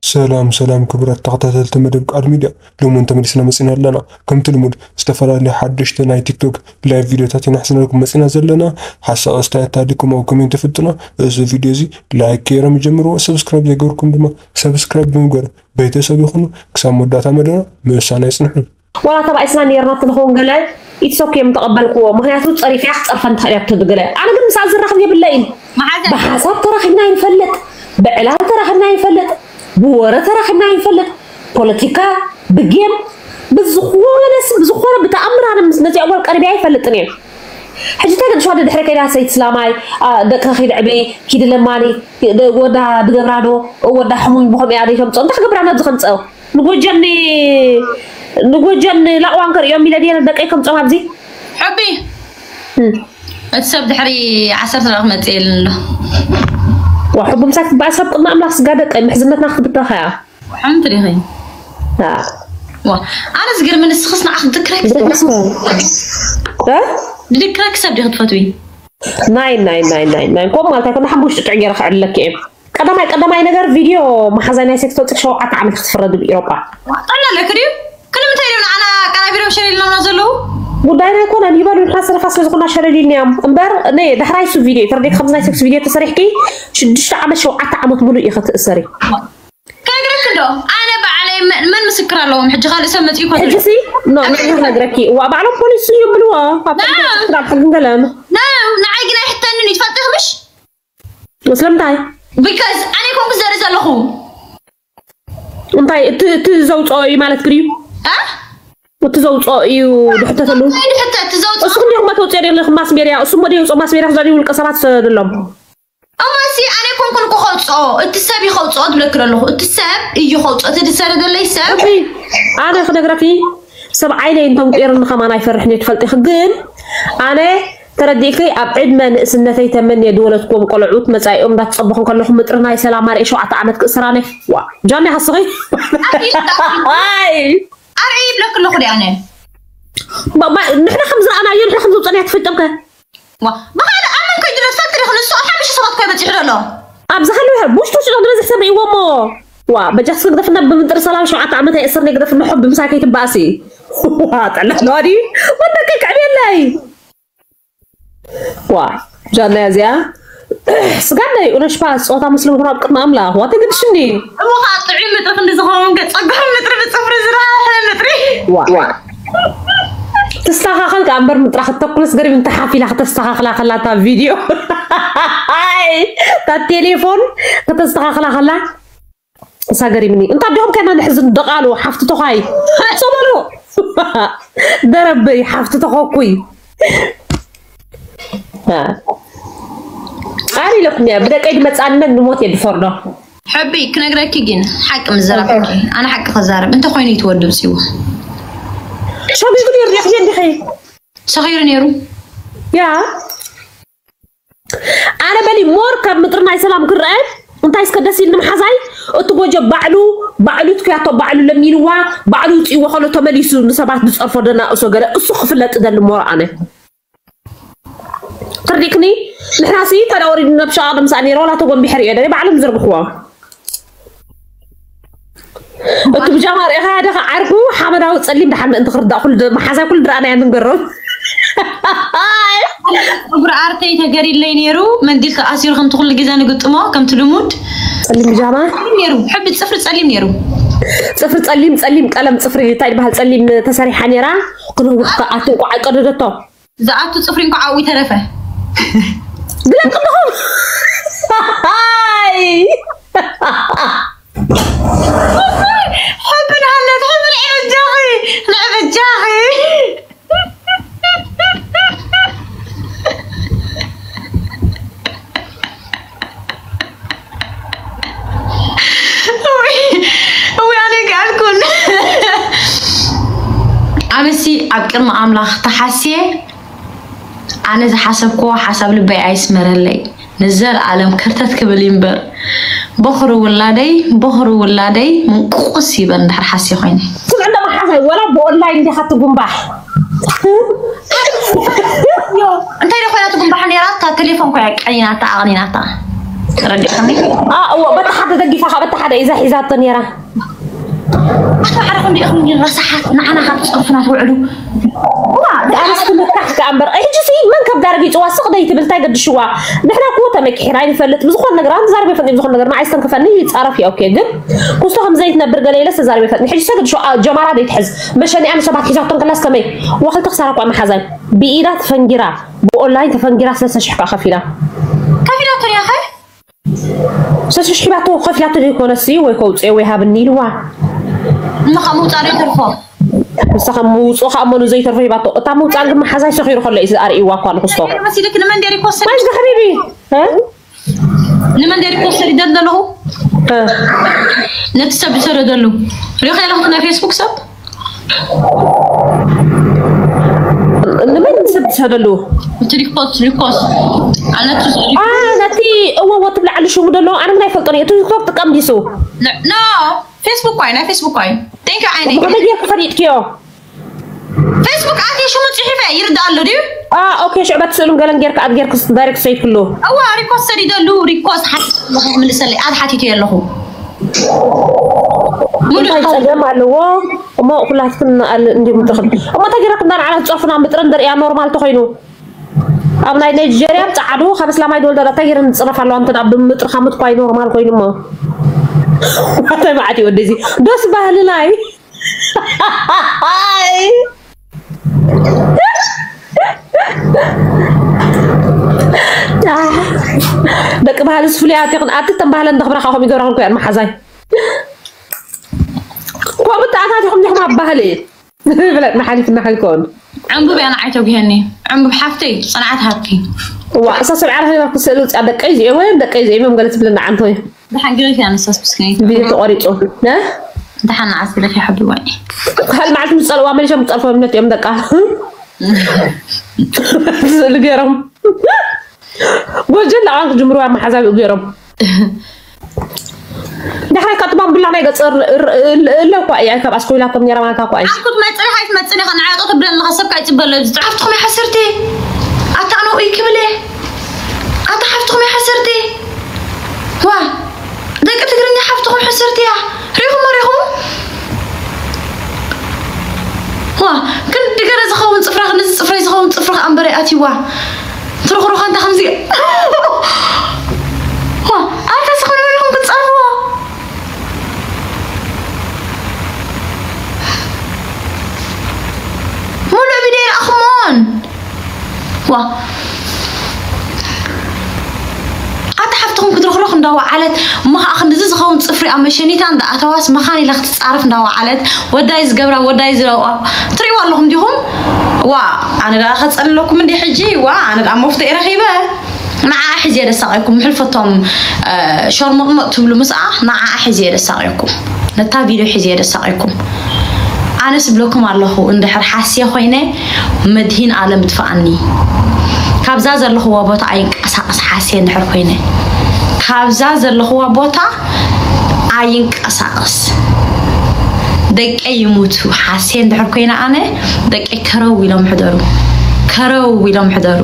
ሰላም ሰላም ክቡራት ተኸታተልቲ መደብ ቃል ሚድያ፣ ሎሚ እውን ተመሊስና መፂና ኣለና። ከምቲ ልሙድ ዝተፈላለዩ ሓደሽቲ ናይ ቲክቶክ ላይቭ ቪዲዮታት ኢና ሒዝናልኩም መፂና ዘለና። ሓሳብ ኣስተያየት ኣሊኩም ኣብ ኮሜንት ፍጥና። እዚ ቪዲዮ እዚ ላይክ ገይሮም ይጀምርዎ፣ ሰብስክራይብ ዘይገበርኩም ድማ ሰብስክራይብ ብምግባር ቤተሰብ ይኹኑ። ክሳብ መወዳእታ መደብና ምሳና ይፅንሑ። ዋላ ተባኢስና ነርና ትንኸውን ገለ ኢትሶክ እዮም ተቐበልክዎ። ምክንያቱ ፀሪፍያ ክፀርፈን ትኽእል እያ ትብል ገለ። ኣነ ግን ምስኣ ዝራኸብ የብለይን። መሓዘ ብሓሳብ ተራኺብና ይንፈልጥ፣ ብዕላል ተራኺብና ይንፈልጥ፣ ብወረ ተራኺብና ይንፈልጥ። ፖለቲካ፣ ብጌም፣ ብዝኾነ ስ- ብዝኾነ ብተኣምር ኣነ ምስ ነዚኣ ጓል ቀሪበያ ኣይፈልጥን እየ። ሕጂ እንታይ ገድሽ ዋደ ድሕሪ ከይዳ ሰይቲ ስላማይ ኣ፣ ደቂ ከይድ ዕበይ ኪድ ለማኒ ደ- ወዳ ድገብራዶ ወዳ ሕሙም ብኸም እያ ደይከምፀ እንታይ ክገብራ ነዚ ከምፀ ንጎጀኒ ንጎጀን ላቕዋን ከርእዮም ኢለ ድየ ደቀይ ከምፀም ኣብዚ ሕቢ እቲ ሰብ ድሕሪ ዓሰርተ ደቂቕ መፅእ የለን ኣሎ። ዋ ሕቡም ሳት ትበሃል ሰብ ቅድሚ ኣምላኽ ስጋ ደቀይ ምሕዝነትና ክትብተኸ እያ። ሕምቲ ዲኺ ዋ ኣነ ዝገርመ ንስኽስ ንዓኽ ድክረክ ድክረክ ሰብ ዲኺ ትፈትዊ ናይ ናይ ናይ ናይ ናይ ከምኡ ማለት ኣይኮነ ሓሙሽተ ጥዕ ገይረ ክዕለክ እየ ቀዳማይ ቀዳማይ ነገር ቪድዮ መሓዛይ ናይ ሴክስ ተውፅእ ሸውዓተ ዓመት ክትፍረድ ብኤሮጳ ጠና ኣለክ ድዩ ክንምንታይ ድም ንዓና ኣቀናቢሮም ሸለልናና ዘለዉ ጉዳይና ኣይኮነን ይበሉ ንሕና ሰለፋ ስለ ዝኾና ሸለሊልናዮም እምበር ነ ዳሕራይ ሱ ቪድዮ ተረዲክ ከምዚ ናይ ሴክስ ቪድዮ ተሰሪሕኪ ሽዱሽተ ዓመት ሸውዓተ ዓመት ሙሉእ ኢኸ ትእሰሪ ከነግረኪ ዶ ኣነ ባዕለይ መ- መን ምስክር ኣለዎም ሕጂ ካልእ ሰብ መፅኡ ኮ ሕጂ ሲ ኖ ንሕና ክነግረኪ እዋ ባዕሎም ፖሊስ እዩ ብልዎ ኣብ ሕጊ ገለን ንዓይ ግን ኣይሕተንን ይትፈልጢ ምሽ ስለምንታይ because ኣነ ኮንኩ ዘርኢ ዘለኹ እንታይ እቲ እቲ ዘውፅኦ እዩ ማለት ግድዩ እ? እቲ ዘውፅኦ እዩ ድሕተተሉ ኣይድሕተት እቲ ዘውፅኦ እሱ ክንዲኹም ኣተውፅኦ ደለኹም ማስሜድያ እሱ ሞ ደየውፅኦ ማስሜድያ ክዛኒ ውልቀ ሰባት ሰደሎም እማሲ ኣነ ኮንኩን ክኸውፅኦ እቲ ሰብ ይኸውፅኦ ትብለክ ኣለኹ እቲ ሰብ እዩ ኸውፅኦ እቲ ድሰረደለይ ሰብ ኣነ ክነግረኪ ሰብ ዓይነይ እንተንቁየርኒ ከማን ኣይፈርሕን እየ ትፈልጢ ግን ኣነ ተረዲእኪ ኣብ ዕድመ ንእስነተይ ተመንየ ዝወለድክዎም ቆልዑት መፃኢኦም እንዳተፀበኹ ከለኹ ምጥሪ ናይ ሰላም ኣርኤ ሸውዓተ ዓመት ክእስራነ ዋ ጃኒ ሃስኺ ኣይ ኣርኤ ይብለክ ኣለኹ ዲ ኣነ ንሕና ከም ዝረኣናዮ ንሕና ከም ዘውፀናዮ ትፈልጦም ከ ብኻልእ ኣብ መን ከይዱ ዶ ትፈልጥ ዲኺ ንሱ ሓሙሽተ ሰባት ኮ በፂሑ ዘሎ ኣብ ዝሃለወ ውሽጡ ውሽጡ ዝበዝሕ ሰብ ርእይዎ እሞ ዋ በጃስ ክግደፍና ብምጥሪ ሰላም ሸውዓተ ዓመት ኣይእስር ነይ ግደፍ ንሖ ብምሳይ ከይትበኣሲ ዋ ጠላዕ ነዋ ድዩ ወደቀይ ክዕብየለይ ዋ ጃናያ እዚኣ ስጋደይ ኡነሽፓ ፀወታ ምስልም ኹን ኣብ ቅድሚ ኣምላኽ ዋ ተገድሽኒ እሞ ከዓ ጥዑይ ምጥሪ ክንዲ ዝኸውን ገ ፀጉሪ ምጥሪ ብፅፍሪ ዝረሓሐ ምጥሪ ዋ ትስተኻኸል ከኣ እምበር ምጥራ ክተኩልስ ገሪብ እንተ ሓፊላ ክተስተኻኽላ ከላ እታ ቪድዮ እታ ቴሌፎን ክተስተኻኽላ ከላ እሳ ገሪምኒ እንታ ዲኹም ከና ንሕዝን ደቓሉ ሓፍቲ ተዃይ ሰበሉ ደረበይ ሓፍቲ ተኾኩይ ኣነ ኢለኩም እያ ብደቀይ ድመፃኒ መን ንሞት እየ ድፈርዶ ሕቢ ክነግረኪ ግን ሓቂ ምዘራብ ኣነ ሓቂ ከዛረብ እንተ ኮይኑ ይትወድብ ፅዎ ሸጊጉ ነይሩ ዲኺ እንዲኺ ሰኺሩ ነይሩ ያ ኣነ በሊ ሞር ካብ ምጥሪ ናይ ሰላም ክረአ እንታይ እስከ ደስ ኢልኒ መሓዛይ እቲ ጎጀ ባዕሉ ባዕሉ ትክያቶ ባዕሉ ለሚንዋ ባዕሉ ውፅእዎ ከሎ ተመሊሱ ንሰባት ዝፀርፎ ደናእሶ ገለ እሱ ክፍለጥ ደሊ ሞር ኣነ ትርዲክኒ ንሕና ሲ ተዳወሪዱ ነብሻ ቅድም ሰኣ ነይረ ዋላ ተጎንቢሐ ሪኦ ደለ ባዕሎም ዝርግሕዎ እቲ ብጃማ ሪኢኻ ደኻ ዓርኩ ሓመዳዊ ፀሊም ደሓን ምእንቲ ክርዳእ ኩሉ መሓዛ ኩሉ ድረኣናያ ንንገሮም ፀጉሪ ኣርተይ ተገሪለይ ነይሩ መንዲል ተኣሲሩ ከምቲ ኩሉ ግዜ ንግጥሞ ከምቲ ልሙድ ፀሊም ብጃማ ነይሩ ሕብቢ ፅፍሪ ፀሊም ነይሩ ፅፍሪ ፀሊም ፀሊም ቀለም ፅፍሪ እንታይ ዝበሃል ፀሊም ተሰሪሓ ነይራ ክነውሕ ከኣትን ቋዓ ቀደደቶ ዝኣቱ ፅፍሪ እንኳ ኣብኡ ይተረፈ ግለጥኹም ሓብን ሃለት ሓብን ዕብጃኺ ንዕብጃኺ እውይ ኣነ ይከኣልኩን ኣነሲ ኣብ ቅድሚ ኣምላኽ ተሓስየ ኣነ ዝሓሰብክዎ ሓሳብ ልበይ ኣይስመረለይ ንዘለኣለም ከርተት ክብል እዩ እምበር በኽሪ ውላደይ በኽሪ ውላደይ ምንቁቑስ ይበል እንድሕር ሓስየ ኮይነ ስምዕ እንዳ መሓዛይ ወላ ብኦንላይን እንዲኻ ትጉንባሕ እንታይ ዶ ኮይና ትጉንባሕ ነይራ እታ ቴሌፎን ኮይና ቀኒናታ ኣቕኒናታ ተረዲእኩምኒ? ኣዎ፣ በታ ሓደ ደጊፋ፣ በታ ሓደ ኢዛ ሒዛቶ ነይራ። ኣቶ ዓረኹም ዲኹም ግን ረሳሓት ንዓና ካብ ትጸርፉና ትውዕሉ። ኣንስቲ ምካሕ ከኣ እምበር። ሕጂ ሲ መን ካብ ዳርግ ይጽዋ ስቕ ደይ ትብል እንታይ ገድሽዋ? ንሕና እኮ ተመኪሕና ይንፈልጥ ብዝኾነ ነገር፣ ኣንተ ዛርብ ይፈጥኒ ብዝኾነ ነገር፣ ንዓይ ስተንክፈኒ ይጻረፍ እየ፣ ኦኬ። ግን ኩስቶ ከም ዘይትነብር ገለ ኢለ ስተዛርብ ይፈጥኒ። ሕጂ ሰገድሽዋ ጀማራ ደይ ትሕዝ። መሸኒኣ ንሰባት ሒዛቶ እንከላስ ከመይ? ወኽልቲ ክሳራ እኳ መሓዛይ። ብኢዳ ተፈንጊራ፣ ብኦንላይን ተፈንጊራ ሰለስተ ሽሕ ከኣ ከፊላ። ከፊላቶ ድያ ኸ? ሰለስተ ሽሕ ሂባቶ ከፊላቶ ዘይኮነሲ ወይ ከውፅኦ ወይ ሃብኒ ኢልዋ። ንኻ ምውፃእ ዶ ይተርፎ? ንሳ ከም ምውፅኦ ከዓ መኑ ዘይተርፎ ሂባቶ። እታ ምውፃእ ግን መሓዛይ ሰኺሩ ከሎ እዩ ኣርእይዋ እኳ ንክስቶ። መሲልክ ንመን ደሪ ክወሰድ? ማይዝ ሓቢቢ። እ? ንመን ደሪ ክወሰድ ይደል ዘለኹ? እ። ነቲ ሰብ ዝሰደደሉ። ሪኸ ኣለኹ ናይ ፌስቡክ ሰብ? ንመን ሰብ ትሰደሉ? እቲ ሪኮስ፣ ሪኮስ። ኣነቱ ሪኮስ። አ፣ ነቲ እወ፣ ወ ትብል ዓሊ ሽሙ ደሎ፣ ኣነ ግን ኣይፈልጦን እየ። እቲ ቲክቶክ ጥቀም ዲሱ? ን-፣ ኖ፣ ፌስቡክ ዋይ፣ ናይ ፌስቡክ ዋይ። Thank you፣ ዓይነይ። ብኸመይ ጌርኪ ፈሊጥክዮ? ፌስቡክ ኣትየ ሽሙ ጽሒፈ ይርዳእ ኣሎ ድዩ? አ፣ ኦኬ፣ ሽዕበት ስእሉን ገለን ጌርካ፣ ኣድ ጌርክስ ዳይሬክት ሰይድክሉ። እዋ፣ ሪኮስ ሰዲደሉ፣ ሪኮስ ሓ-፣ ምልሰለይ፣ ኣድ ሓቲቱ የለኹ። እንታይ ጸገም ኣለዎ? እሞ ኩላትክን ንኣል እንዲኩም ትኽል። እሞ እንታይ ጌርኩም እንዳ ንዓና ትጸርፉና ምጥርን ድርእያ ኖርማል ተኾይኑ? ኣብ ናይ ናይጄርያ ጸዓዱ ካብ እስላማይ ድወልዳ እንታይ ጌረን ዝጽረፍ ኣለዋ? እንተ ናብ ብምጥርኻ ምጥኳይ ኖርማል ኮይኑ እሞ። እንታይ መዓት እዩ ወደዚ? ደስ ባህሊ ናይ። ደቂ ባህልስ ፍሉያት ኢኽን። ኣቲ ተን ባህለን ደኽብራ ካብኹም ይገብራኽን እኮ እየን መሓዛይ። እኮ ብተኣታቲኹም ዲኹም ኣብ ባህሊ። ብለጥና ሓሊፍና ከይኮን። ዕንቡብ እያ ንዓይ ተጉሄኒ። ዕንቡብ ሓፍተይ፣ ጽንዓት ሃብኪ። ዋ፣ እሳ ሰብ ዓርኺ ክስእሉ ውጽኣ ደቀይ እዚኦም ወይም ደቀይ እዚኦም እዮም ገለ ትብለና ዓንቶ እዩ። ደሓን ግደፊ ኣነሳስ ምስኪነይቲ። ቪድዮ ተቖሪጹ። ነ? ደሓን ንዓስ ግደፊ ሓቢባይ። ካልእ መዓልቲ ምስ ጸልዋ መሊሶም ዝጸርፎም ነት እዮም ደቃ። ስእሊ ገይሮም። ጎጀን ላዕዋን ክጅምርዋ መሓዛቢኡ ገይሮም። ዳሕራይ ካብ ትማን ብላ ናይ ገጸር ር-፣ ር-፣ ር-፣ እለ እኳ እያ ካብ ኣስኮይላቶም ነይራ ማለታ እኳ እያ። ኣንኩት መጽንሕ ኣይትመጽን ኢኻ፣ ንዓጦ ትብለኒ ኣለኻ፣ ሰብ ካይጽበሎ እዩ ዝጽዕፍ። ሓፍትኹም እያ ሕስርቲ። ኣታ ኣነ ውይ ክብል እየ። ኣታ ሓፍትኹም እያ ሕስርቲ። ዋ፣ ደቂ ትግርኛ ሓፍትኹም ሕስርቲ እያ። ሪኹም ሪኹም። ዋ፣ ክንዲ ገለ ዝኸውን ጽፍራ፣ ክንዲ ጽፍረይ ዝኸውን ጽፍሪ ከኣ እምበር ኣትይዋ። ትርኽርኸ እንተ ከምዚ። ዋ፣ ኣታ ስኽኑ ኢኹም ክትጸርፍዎ። ሙሉእ ቪድዮ ይረኣኹሞን። ዋ። ኣታ ሓፍትኹም ክትርኽርኽ እንዳወዓለት፣ እሞ ኸዓ ክንድዚ ዝኸውን ጽፍሪ ኣብ መሸኒታ እንዳኣተዋስ መኻን ኢላ ክትጻረፍ እንዳወዓለት፣ ወዳይ ዝገብራ፣ ወዳይ ዝረብኣ፣ ትርእይዋ ኣለኹም ዲኹም? ዋ፣ ኣነ ደኣ ከጸልለኩም እንዲ ሕጂ፣ ዋ፣ ኣነ ደኣ መፍትሒ ረኺበ። ንዓኣ ሒዘ ደሳቐየኩም፣ ሕልፈቶም፣ እ፣ ሸርሞጥሞጥ ትብሉ ምስኣ፣ ንዓኣ ሒዘ ደሳቐየኩም። ነታ ቪድዮ ሒዘ ደሳቐየኩም። ኣነስ ብለኩም ኣለኹ፣ እንድሕር ሓስየ ኮይነ፣ መድሂን ኣለም ትፍኣኒ። ካብዛ ዘለኽዎ ቦታ ኣይንቀሳቐስ፣ ሓስየ እንድሕር ኮይነ። ካብዛ ዘለኽዎ ቦታ ኣይንቀሳቐስ። ደቀይ ይሙቱ፣ ሓስየ እንድሕር ኮይነ ኣነ፣ ደቀይ ከረው ኢሎም ሕደሩ። ከረው ኢሎም ሕደሩ።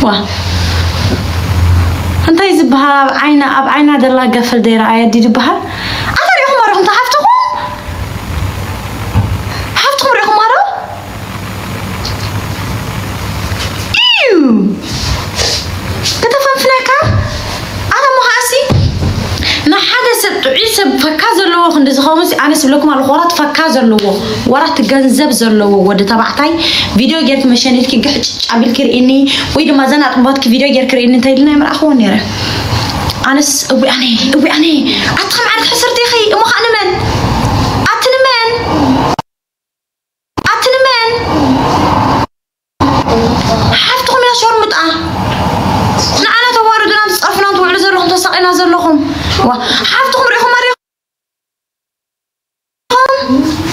ዋ። እንታይ ዝበሃል ኣብ ዓይና፣ ኣብ ዓይና ደላ ገፈል ደይረኣየ ድዩ ዝበሃል? ኣታ ሪኢኹም ኣለኹም፣ እታ ሓፍትኹም? ሓፍትኹም ሪኢኹም ኣሎ? እዩ። ከተፈንፍነካ? ኣነ እሞ ከኣሲ ንሓደ ሰብ ጥዑይ ሰብ ፈካ ዘለዎ ክንዲ ዝኸውን ሲ ኣነ ስብለኩም ኣለኹ፣ ወራት ፈካ ዘለዎ፣ ወራት ገንዘብ ዘለዎ ወዲ ተባዕታይ ቪድዮ ጌርኪ መሸኒትኪ ግሕጭጭ ኣቢልኪ ርኢኒ፣ ወይ ድማ ዘን ኣጥቦትኪ ቪድዮ ጌርኪ ርኢኒ እንተይልና ይምርኣኽዎ ነይረ። ኣነስ እዊ ኣነ፣ እዊ ኣነ፣ ኣቲ ከም ዓርኪ ሕስርቲ ኢኺ፣ እሞ ኸኣ ንመን? ኣቲ ንመን? ኣቲ ንመን? ሓፍትኹም እያ ሸርሙጣ። ንዓና ተዋርዱና ትጸርፉና ትውዕሉ ዘለኹም ተሳቒና ዘለኹም። ዋ፣ ሓፍትኹም ሪኢኹም ኣሪኹም?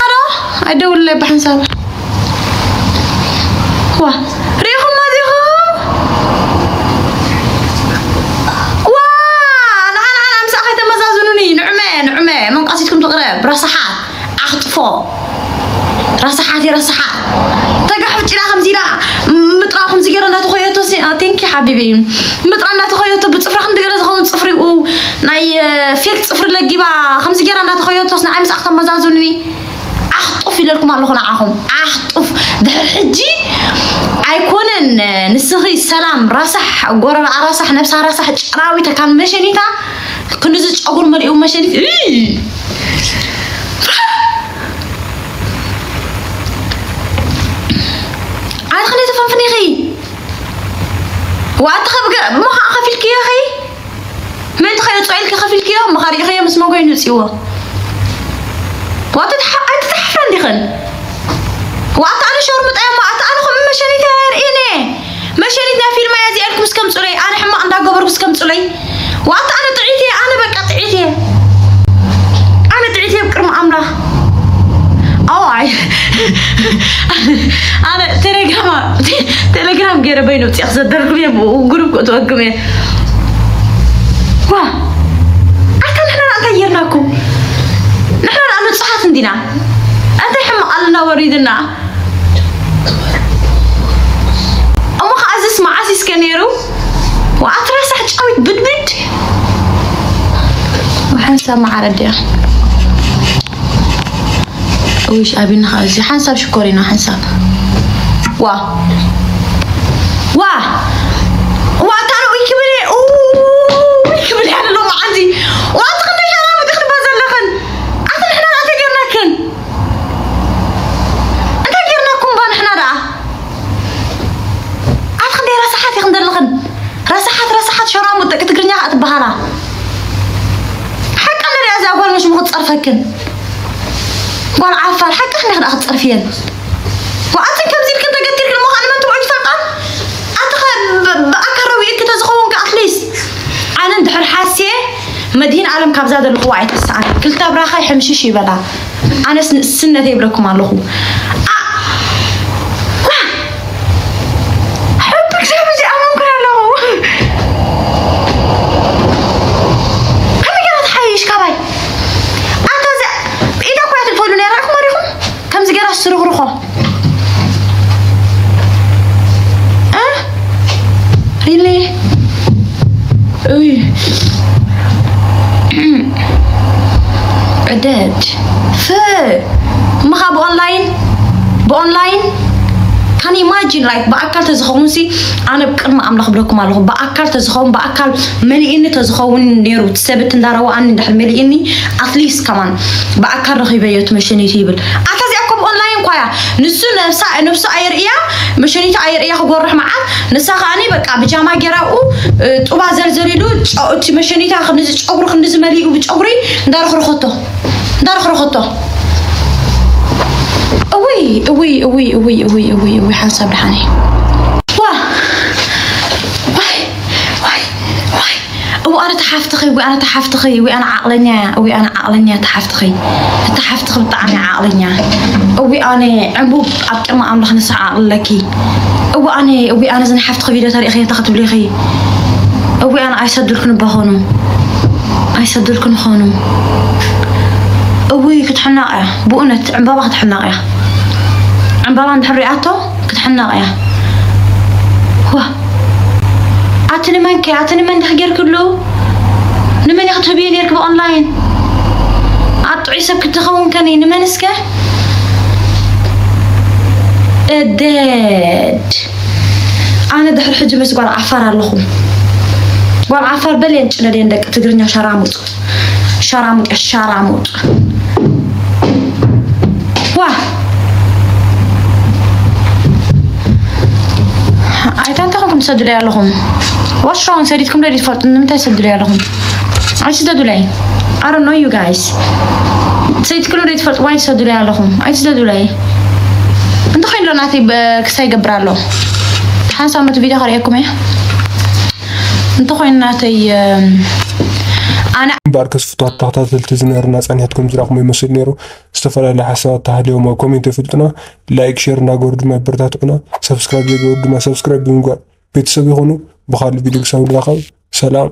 ኣዶ፣ ኣይደውልለይ ብሓንሳብ። ዋ፣ ሪኢኹም ኣዚኹም? ዋ፣ ንዓ፣ ንዓ፣ ንዓ፣ ምሳኣ ከይተመዛዝኑኒ። ንዑመ፣ ንዑመ፣ መንቃሲትኩም ትቕረብ። ረሳሓት፣ ኣኽጥፎ። ረሳሓት እየ፣ ረሳሓት። ተጋሕፍጭ ኢላ ከምዚ ኢላ፣ ምጥራው ከምዚ ገይረ እናተኾየቶ ሲ-፣ ኣ፣ ቴንኪ ሓቢቢ። እዩ። ምጥራ እንዳተኸየቶ ብጽፍራ ክንዲ ገለ ዝኸውን ጽፍሪኡ ናይ ፌክ ጽፍሪ ለጊባ ከምዚ ገይራ እንዳተኸየቶስ ንዓይ ምሳኣ ክተመዛዝኑኒ ኣኽጡፍ ኢለልኩም ኣለኹ ንዓኹም ኣኽጡፍ። ድሕር ሕጂ ኣይኮነን ንስኺ ሰላም ራሳሕ ጎረራ ራሳሕ ነብሳ ራሳሕ ጨራዊተ ካብ መሸኒታ ክንዚ ጨጉር መሊኡ መሸኒት ኣነ ክንደ ተፈንፍኒ ኢኺ ዋእቲ ከብገ እሞ ከዓ ከፊልክዮ ኸይ ምእንቲ ከየውፅኦ ኢልኪ ከፊልክዮ እሞ ከዓ ርኢኽዮ ምስ መጎይ ንውፅእዎ ዋእቲ ኣይትተሓፍረ እንዲኽን ዋእቲ ኣነ ሸርሙጣ እሞ ኣቲ ኣነ ከምኡ መሸኒት ኣየርእን እየ መሸኒት ናይ ፊልም እያ እዚኣ ኢልኩም እስከምፅኡለይ ኣነ ሕማቕ እንዳገበርኩ እስከምፅኡለይ ዋእቲ ኣነ ጥዒት እየ ኣነ በቃ ጥዒት እየ ኣነ ጥዒት እየ ቅድሚ ኣምላኽ ኣዋይ ኣነ ቴሌግራም ቴሌግራም ገይረ በይኑ ውፅእ ክሰደርኩም እየ ግሩፕ ክእትወኩም እየ ዋ ኣታ ንሕና እንታይ ጌርናኩም ንሕና ንኣ ንፁሓት እንዲና እንታይ ሕማቕ ኣለና ወሪድና እሞ ከዓ እዚስ መዓስ እስከ ነይሩ ወኣትራሳሕ ጫዊት ብድብድ ሓንሳብ መዓረ ድያ እዊሽ ኣቢና ከዓ እዚ ሓንሳብ ሽኮሪና ሓንሳብ ዋ ዋ ዋ ታን ኡይ ክብል እየ ኡይ ክብል እያ ኣለሎ መዓልቲ ዋ ትኽንደሻና ምጥኽንባ ዘለኽን ኣቲ ንሕና ኣተ ጌርናክን እንታይ ጌርናኩም ባ ንሕና ደኣ ኣቲ ክንደይ ረሳሓት ኢኽን ዘለኽን ረሳሓት ረሳሓት ሸራሙጥ ደቂ ትግርኛ ከዓ ትበሃላ ሓቂ ንሪኣ እዚኣ ጓል መሽሙ ክትፀርፈክን ጓል ዓፋር ሓቂ ክንደይ ክደኣ ክትፀርፍየን ወኣትን ከምዚ ኢልክን ተገቲርክን እሞ ከዓ ንመን ትብዑ ትፈልጣን ኣቲ ብኣካል ረዊእኪ ተዝኸውን ከ ኣትሊስት ኣነ እንድሕር ሓስየ መድሂን ኣለም ካብዛ ዘለኹዋ ኣይተስኣን ክልተ ብራኸይ ሕምሽሽ ይበላ ኣነስ ንእስነት የብለኩም ኣለኹ ሕቢ እግዚኣብ እዚ ኣመንኩ ኣለኹ ከመይ ገይራ ትሓይሽ ካባይ ኣታ እዚ ኢዳ ኮያ ትልፈሉ ነራ ኢኹም ኣሪኹም ከምዚ ገይራ ስርኽርኾ ሪሊ እይ ዕደድ ፍ ምኻ ብኦንላይን ብኦንላይን ካን ኢማጂን ላይክ ብኣካል ተዝኸውን ሲ ኣነ ብቅድሚ ኣምላኽ ብለኩም ኣለኹ ብኣካል ተዝኸውን ብኣካል መሊእኒ ተዝኸውን ነይሩ እቲ ሰብት እንዳረዋኣኒ እንድሕር መሊእኒ ኣትሊስት ከማን ብኣካል ረኺበዮ እቲ መሸኒቱ ይብል ኣታ እዚኣ ኮ ብኦንላይን ኳያ ንሱ ነብሳ ነብሱ ኣየርእያ መሸኒቱ ኣየርእያ ክጎርሕ መዓት ንሳ ከኣኒ በቃ ብጃማ ጌራኡ ጡባ ዘልዘሊሉ እቲ መሸኒታ ክንዚ ጨጉሪ ክንዚ መሊኡ ብጨጉሪ እንዳረኽረኸቶ እንዳረኽረኸቶ እውይ እውይ እውይ እውይ እውይ እውይ እውይ ሓንሳብ ደሓነ ዋ ዋይ ዋይ ዋይ እው ኣነ ተሓፍትኸይ እውይ ኣነ ተሓፍትኸይ እውይ ኣነ ዓቕለኛ እያ እውይ ኣነ ዓቕለኛ ተሓፍትኸይ እታ ሓፍትኺ ብጣዕሚ ዓቕለኛ እውይ ኣነ ዕንቡብ ኣብ ቅድሚ ኣምላኽ ንስሓ ዓቕሊ ኣለኪ እውይ ኣነ እውይ ኣነ ዝን ሓፍትኺ ቪድዮ ተሪእኺ እንተ ክትብሊኺ እውይ ኣነ ኣይሰድልክን ባኾኑ ኣይሰድልክን ኾኑ እውይ ክትሕናቕ እያ ብእውነት ዕንባባ ክትሕናቕ እያ ዕንባባ እንድሕር ሪኣቶ ክትሕናቕ እያ ዋ ኣቲ ንመንከ ኣቲ ንመን ዲኺ ጌርክሉ ንመን ኢኺ ትህብዮ ኔርኪ ብኦንላይን ኣብ ጥዑይ ሰብ ክትኸውን ከኒ ንመን እስከ እደድ ኣነ ድሕሪ ሕጂ ምስ ጓል ዓፋር ኣለኹ ጓል ዓፋር በልየን ጭነደን ደቂ ትግርኛ ሸራሙጥ ሸራሙጥ ሸራሙጥ ዋ ኣይታ እንታይ ኮንኩም ትሰድለይ ኣለኹም ዋሽራውን ሰዲድኩም ዶ ትፈልጡ ንምንታይ ትሰድለይ ኣለኹም ኣይስደዱለይ I don't know you guys ሰይትክሉ ዶ ትፈልጡ ዋይ ትሰዱለይ ኣለኹም ኣይስደዱለይ እንተኾይኑ ዶ ናተይ ክሳይ ይገብር ኣሎ ሓንሳብ መት ቪድዮ ከርእየኩም እየ እንተኾይኑ ናተይ ኣነ እምበኣር ከስፍቶ ተኸታተልቲ ዝነበርና ጸኒሕትኩም ዝረኣኹሞ ይመስል ነይሩ ዝተፈላለያ ሓሳባት ተሃልዮም ኣብ ኮሜንት የፍልጡና ላይክ ሼር እናገበሩ ድማ የበረታትዑና ሰብስክራይብ ዘይገበሩ ድማ ሰብስክራይብ ብምግባር ቤተሰብ ይኹኑ ብካልእ ቪድዮ ክሳብ ንራኸብ ሰላም